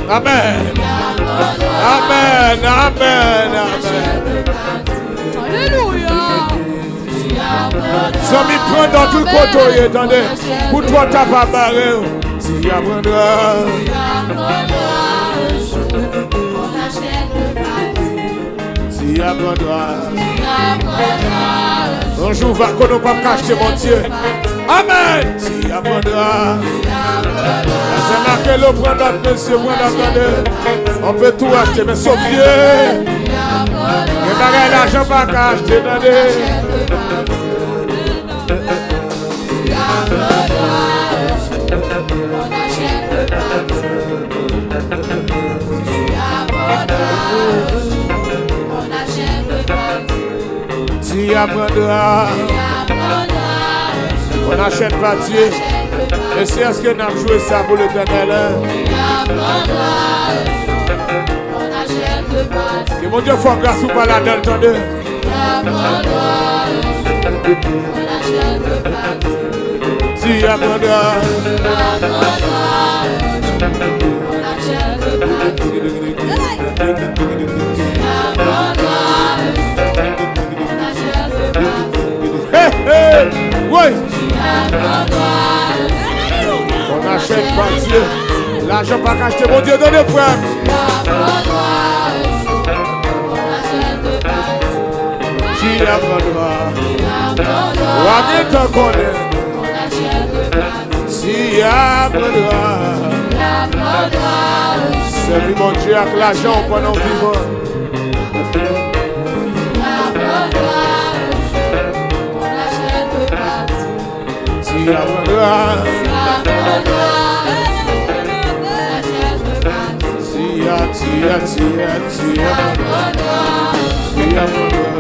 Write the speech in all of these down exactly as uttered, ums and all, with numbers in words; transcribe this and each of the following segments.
Amèn. Amèn, amèn, amèn. Alelouya. Zanmi, pran nòt wi kote w ye, tande. Pou twò ta pa bare w. Ti apprendra. Ti apprendra. Yon jou va konnen w p ap ka achte Bondye. Amèn. Ti apprendra. Sè Makelo, pran nòt, mesye, pran nòt, tande. On peut tout acheter, men sof Dye. Gen bagay lajan pa ka achte, tande. Ti apprendra. On n'achète pas Dieu. Mesye, èske n ap jwe sa pou Letènèl, en? Ke Bondye fè w gras ou pa ladan l, tande. Ti apprendra. Hey, hey, woy. On n'achète pas Dieu. Lajan pa ka achte Bondye, tande, frè. Ti apprendra. W a gentan konnen. Ti apprendra. Sèvi Bondye ak lajan w pandan w vivan. Ti apprendra. Ti a, ti a, ti a, ti apprendra. Ti apprendra.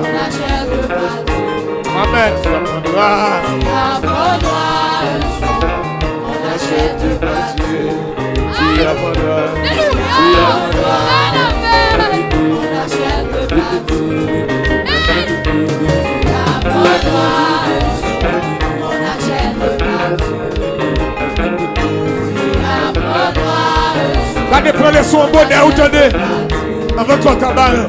Amèn. Ti apprendra. On n'achète pas Dieu. Ti apprendra. Ti apprendra. Gade, pran leson an bonè, ou tande? Anvan twò ta bare.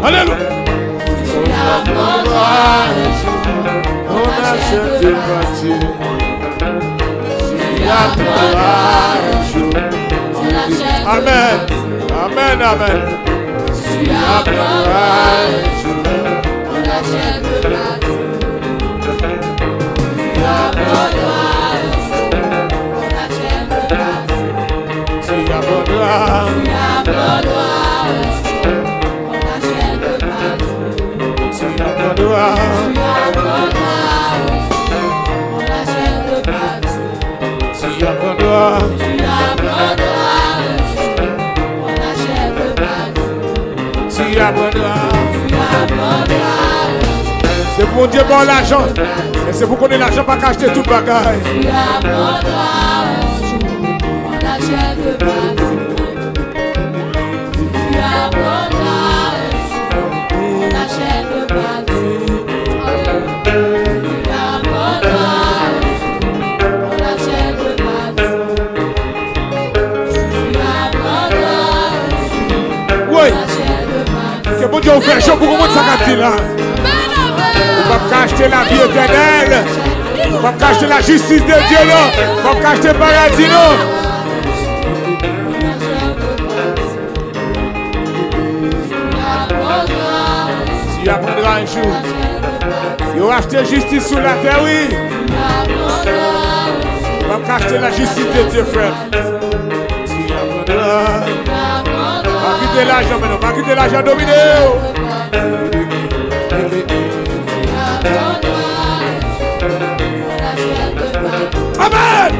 Alelouya. Amèn. Amèn, amèn. Ti apprendra. Ti apprendra. Ti apprendra. Ti apprendra. Se pou Bondye ba w lajan. Men se pou konnen lajan pa ka achte tout bagay. Woy! Ke Bondye ouvè je w pou konprann sa k ap di la. Ou p ap ka achte lavi etènèl. Ou p ap ka achte lajistis de Dye, non. Ou p ap ka achte paradi, non. Tu apprendras un jour. Yo achte jistis sou latè, wi. Ou p ap ka achte lajistis de Dye, frè m. Ti apprendra. Pa kite lajan, men non, pa kite lajan domine w. Amèn!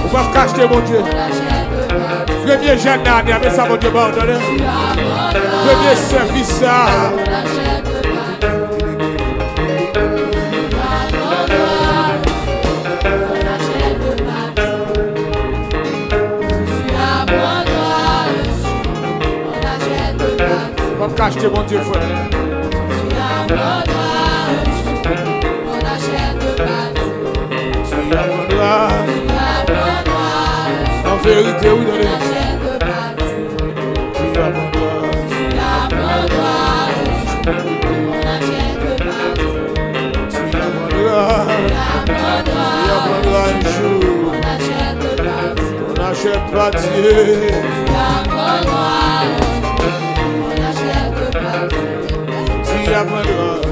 Ou p ap ka achte Bondye. Premye jèn nan ane a, men sa Bondye ba w, tande. Premye sèvis sa. Achte Bondye, frè. Tu apprendras. Tu apprendras. An verite, wi, tande. Tu apprendras. Tu apprendras. Tu apprendras. Tu apprendras un jour. On n'achète pas Dieu. Tu apprendras.